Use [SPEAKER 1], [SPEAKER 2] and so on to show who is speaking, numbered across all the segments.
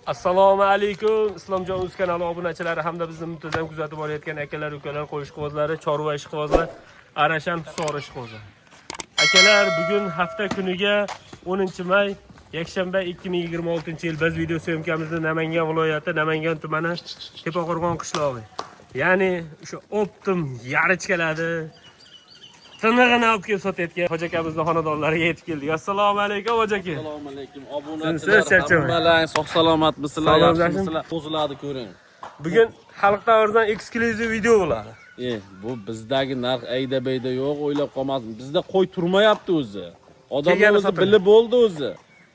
[SPEAKER 1] Assalomu alaykum, Islomjon Uz kanali obunachilari hamda bizni muntazam kuzatib borayotgan akalar, ukalar, qo'y ishqibozlari, chorva ishqibozlar, Arashan Hisor ishqibozlar. Akalar, bugun hafta kuniga 10-may, yakshanba, 2026-yil. Biz video съёмка mizni Namangan viloyati, Namangan tumani, Tepaqo'rg'on qishlog'i. Ya'ni o'sha оптом ярочка lardi tinig'ini olib kelib sotayotgan hoji akamizni xonadonlariga yetib keldik. Assalomu alaykum, hoji aka.
[SPEAKER 2] Assalomu alaykum
[SPEAKER 1] Siz
[SPEAKER 2] obunachilar,
[SPEAKER 1] charchamang.
[SPEAKER 2] Hammalaring sog' salomatmisizlar,
[SPEAKER 1] Sog'lom.
[SPEAKER 2] yaxshimisizlar? Qo'zilarni ko'ring.
[SPEAKER 1] Bugun xalqdan arzon eksklyuziv video bo'ladi.
[SPEAKER 2] Bu bizdagi narx ayda bayda yo'q, o'ylab qolmasin. Bizda qo'y turmayapti o'zi. Odamlar
[SPEAKER 1] Kelgani
[SPEAKER 2] o'zi
[SPEAKER 1] sotildi.
[SPEAKER 2] bilib bo'ldi o'zi.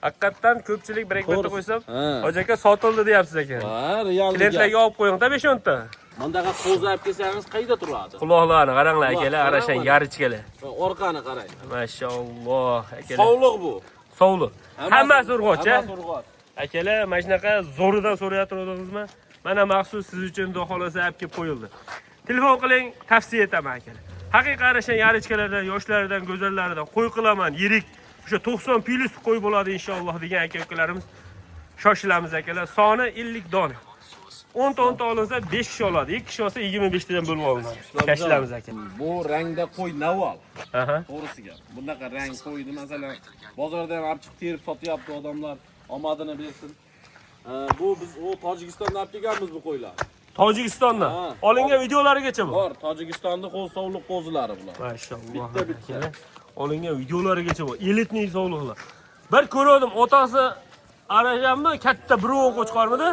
[SPEAKER 1] Haqiqatdan ko'pchilik bir ikki marta
[SPEAKER 2] To'g'risi.
[SPEAKER 1] qo'ysam,
[SPEAKER 2] Ha.
[SPEAKER 1] hoji aka, sotildi deyapsiz ekan.
[SPEAKER 2] Ha, real.
[SPEAKER 1] Klientlarga olib qo'ying-da 5-10 ta.
[SPEAKER 2] Bundaqa qo'zi olib kelsangiz qayda turadi?
[SPEAKER 1] Quloqlarini qaranglar, akalar,
[SPEAKER 2] Quloq,
[SPEAKER 1] arashan
[SPEAKER 2] qarang.
[SPEAKER 1] ярочка lar.
[SPEAKER 2] Orqani qarang.
[SPEAKER 1] Mashalloh, akalar.
[SPEAKER 2] Sovliq bu.
[SPEAKER 1] Sovliq. Hammasi urg'och, a?
[SPEAKER 2] Hammasi urg'och.
[SPEAKER 1] Akalar, mana shunaqa zo'ridan so'rayotgandingizmi? Mana maxsus siz uchun, xudo xolasa, olib kelib qo'yildi. Telefon qiling, tavsiya etaman, akalar. Haqiqiy arashan ярочка lardan, yoshlaridan, go'zallaridan qo'y qilaman, yirik, o'sha 90 plyus qo'y bo'ladi inshaalloh degan aka ukalarimiz, shoshilamiz, akalar. Soni 50 dona. 10 ta 10 ta olinsa, 5 kishi oladi. 2 kishi olsa, 25 tadan bo'lib olinadi. Shoshilamiz, aka.
[SPEAKER 2] Bu rangda qo'y navol. To'g'risi gap. Bunaqa rang qo'yni, masalan, bozorda ham olib chiqib terib sotyapti odamlar. Omadini bersin. Bu biz u Tojikistondan olib kelganmiz bu qo'ylarni.
[SPEAKER 1] Tojikistondan
[SPEAKER 2] Ha.
[SPEAKER 1] olingan videolarigacha bu.
[SPEAKER 2] Bor, Tojikistonda qo'z, sovliq qo'zilari bular.
[SPEAKER 1] Mashalloh.
[SPEAKER 2] Bitta bitta.
[SPEAKER 1] Akalar, olingan videolarigacha bu. Элитный sovliqlar. Bir ko'rdim, otasi arashanmi, katta bir qo'chqormidi?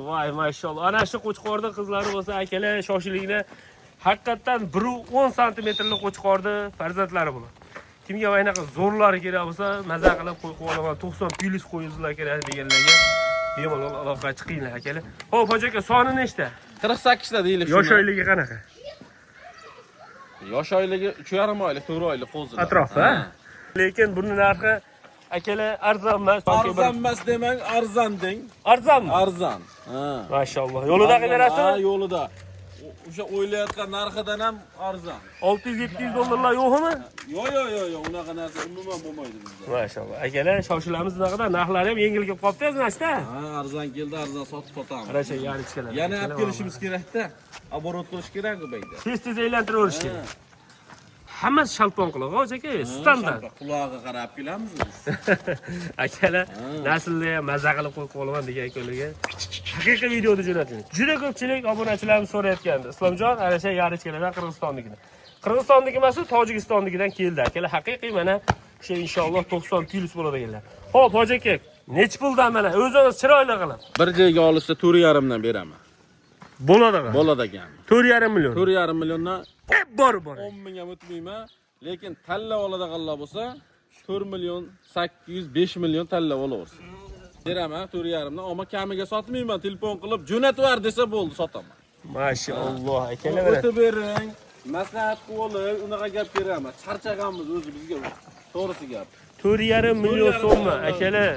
[SPEAKER 1] Voy, mashalloh. Ana shu qo'chqorni qizlari bo'lsa, akalar, shoshilinglar. Haqiqatdan 1.10 santimetrli qo'chqorni farzandlari bular. Kimga mana anaqa zo'rlari kerak bo'lsa, maza qilib qo'y qo'yib olaman, 90 plyus qo'yingizlar kerak deganlarga bemalol aloqa chiqinglar, akalar. Xo'p, hoji aka, soni nechta?
[SPEAKER 2] 48 ta deylik.
[SPEAKER 1] Yosh oyligi qanaqa?
[SPEAKER 2] Yosh oyligi 3,5 oylik, 4 oylik qo'zilar.
[SPEAKER 1] Atrofi, ha? Lekin buni narxi, akalar, arzon emas. Balki
[SPEAKER 2] Arzon emas demang, arzon deng.
[SPEAKER 1] Arzonmi?
[SPEAKER 2] Arzon. Ha.
[SPEAKER 1] Mashalloh. Yo'lida qilib
[SPEAKER 2] Ha,
[SPEAKER 1] berasizmi?
[SPEAKER 2] yo'lida. O'sha o'ylayotgan narxidan ham arzon.
[SPEAKER 1] 600-700 dollarlar yo'qmi?
[SPEAKER 2] Yo'q, yo'q, yo'q, yo'q, unaqa narsa umuman bo'lmaydi bizda.
[SPEAKER 1] Mashalloh. Akalar, shoshilamiz, bunaqada narxlari ham yengil kelib qolibdi, значит.
[SPEAKER 2] Ha, arzon keldi, arzon sotib sotamiz.
[SPEAKER 1] Qarasha, ярочка lar.
[SPEAKER 2] Yana olib kelishimiz kerakda. Оборот qilish kerak bu bayda.
[SPEAKER 1] Tez tez aylantiraverish kerak. Hammasi shalpon quloq, hoji aka, standart.
[SPEAKER 2] Qulog'iga qarab kelamiz biz.
[SPEAKER 1] Akalar, naslni ham maza qilib qo'yib qolaman degan akalarga haqiqiy videoda jo'nating. Juda ko'pchilik obunachilarimiz so'rayotgandi. Islomjon, ana shu ярочка lardan Qirg'izistonnikidan. Qirg'izistonniki emas, u Tojikistonnikidan keldi. Akalar, haqiqiy mana o'sha inshaalloh 90 plyus bo'ladiganlar. Xo'p, hoji aka, nechi puldan mana o'zingiz chiroyli qilib?
[SPEAKER 2] Bir joyga olishsa 4,5 dan beraman.
[SPEAKER 1] Bo'ladi.
[SPEAKER 2] Bo'ladi ekan.
[SPEAKER 1] 4,5 million.
[SPEAKER 2] 4,5 milliondan
[SPEAKER 1] Bor bor.
[SPEAKER 2] 10 ming ham o'tmayman, lekin tanlab oladiganlar bo'lsa 4 million 800, 5 million tanlab olaversin. Beraman 4,5 dan, ammo kamiga sotmayman. Telefon qilib jo'natib yubor desa bo'ldi, sotaman.
[SPEAKER 1] Mashalloh, akalar, mana.
[SPEAKER 2] O'tib bering, maslahat qilib olib, unaqa gap kerak emas. Charchaganmiz o'zi bizga. To'g'risi gap.
[SPEAKER 1] 4,5 million
[SPEAKER 2] 4,5
[SPEAKER 1] so'mmi,
[SPEAKER 2] million.
[SPEAKER 1] akalar?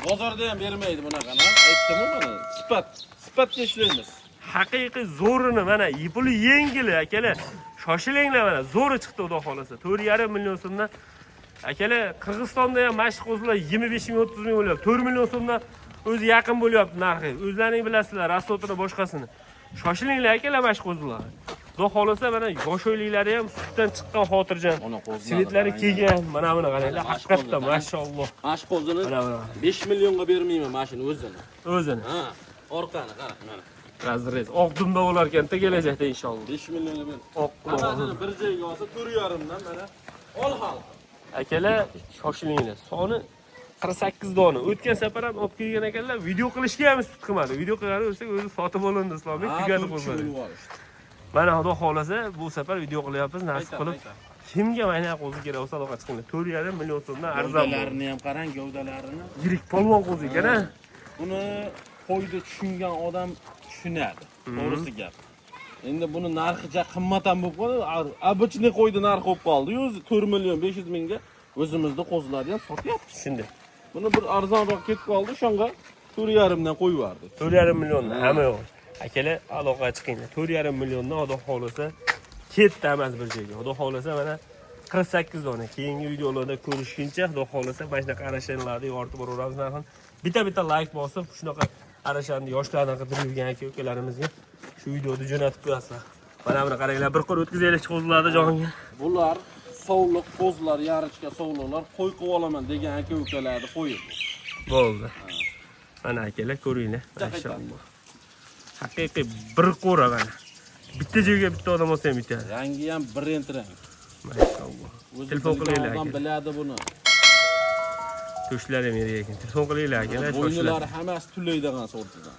[SPEAKER 2] Bozorda ham bermaydi bunaqa narx. Aytdim-ku, mana sifat, sifatga ishlaymiz.
[SPEAKER 1] Haqiqiy zo'rini, mana puli yengil, akalar. Shoshilinglar, mana zo'ri chiqdi, xudo xolasa. 4,5 million so'mdan, akalar, Qirg'izistonda ham mana shu qo'zilar 25 ming, 30 ming bo'lyapti. 4 million so'mdan o'zi yaqin bo'lyapti narxi. O'zlaring bilasizlar, расход ini, boshqasini. Shoshilinglar, akalar, mana shu qo'zilar. Xudo xolasa, mana yosh oyliklari ham sutdan chiqqan, xotirjam.
[SPEAKER 2] Mana qo'zilarni
[SPEAKER 1] Цвет lari
[SPEAKER 2] qarang.
[SPEAKER 1] kelgan. Mana buni qaranglar,
[SPEAKER 2] Mana shu
[SPEAKER 1] haqiqatdan
[SPEAKER 2] qo'zni.
[SPEAKER 1] mashalloh.
[SPEAKER 2] Mana shu qo'zini
[SPEAKER 1] Mana buni.
[SPEAKER 2] 5 millionga bermayman mana shuni o'zini.
[SPEAKER 1] O'zini.
[SPEAKER 2] Ha, orqani qara, mana.
[SPEAKER 1] Разрез. Oq dumba bo'lar ekan kelajakda inshaalloh.
[SPEAKER 2] 5 millionga ber.
[SPEAKER 1] Oq quloq.
[SPEAKER 2] Hammasini bir joyga olsa 4,5 dan mana ol xalq.
[SPEAKER 1] Akalar, shoshilinglar. Soni 48 dona. O'tgan safar ham olib kelgan ekanlar, video qilishga ham sut qilmadi. Video qilgani o'rsak, o'zi sotib olindi, Islombek tugadi
[SPEAKER 2] 4 kishi
[SPEAKER 1] qo'zlar.
[SPEAKER 2] bo'lib yuborishdi.
[SPEAKER 1] Mana xudo xolasa, bu safar video qilyapmiz, nasib
[SPEAKER 2] Qaytar,
[SPEAKER 1] qilib.
[SPEAKER 2] qaytar.
[SPEAKER 1] Kimga mana qo'zi kerak bo'lsa, aloqa chiqinglar. 4,5 million so'mdan arzon.
[SPEAKER 2] Gavdalarini ham qarang, gavdalarini.
[SPEAKER 1] Yirik polvon qo'zi ekan, ha?
[SPEAKER 2] Buni qo'yni tushungan odam tushunadi. To'g'risi gap. Endi buni narxi ja qimmat ham bo'lib qoldi. Обычный qo'yni narxi bo'lib qoldi. O'zi 4 million 500 mingga o'zimizda qo'zilarni ham sotyapmiz.
[SPEAKER 1] Shunday.
[SPEAKER 2] Buni bir arzonroq ketib qoldi, o'shanga 4,5 dan qo'yib yubordik.
[SPEAKER 1] 4,5 milliondan hamma yo'q. Akalar, aloqa chiqinglar. 4,5 milliondan, xudo xohlasa, ketdi hammasi bir joyga. Xudo xohlasa, mana 48 dona. Keyingi videolarda ko'rishguncha, xudo xohlasa, mana shunaqa arashanlarni yoritib boraveramiz narxini. Bitta bitta like bosib, shunaqa Arashanni yoshlarni qidirib yurgan aka ukalarimizga shu videoni jo'natib qo'yasizlar. Mana buni qaranglar, bir qo'l o'tkazaylik qo'zlarni jonga.
[SPEAKER 2] Bular sovliq qo'zlar, yarichka sovliqlar, qo'y qilib olaman degan aka ukalarni qo'yi bu.
[SPEAKER 1] Bo'ldi. Mana akalar ko'ringlar. Mashalloh. Haqiqiy bir qo'ra mana. Bitta joyga bitta odam olsa ham yetadi.
[SPEAKER 2] Rangi ham brend rang.
[SPEAKER 1] Mashalloh.
[SPEAKER 2] O'zi
[SPEAKER 1] Telefon
[SPEAKER 2] bilgan
[SPEAKER 1] qilinglar
[SPEAKER 2] odam
[SPEAKER 1] aka.
[SPEAKER 2] biladi buni.
[SPEAKER 1] To'shlari ham yirik ekan. Telefon qilinglar akalar,
[SPEAKER 2] Bo'ynilari
[SPEAKER 1] shoshiladi.
[SPEAKER 2] hammasi tulaydigan sortidan.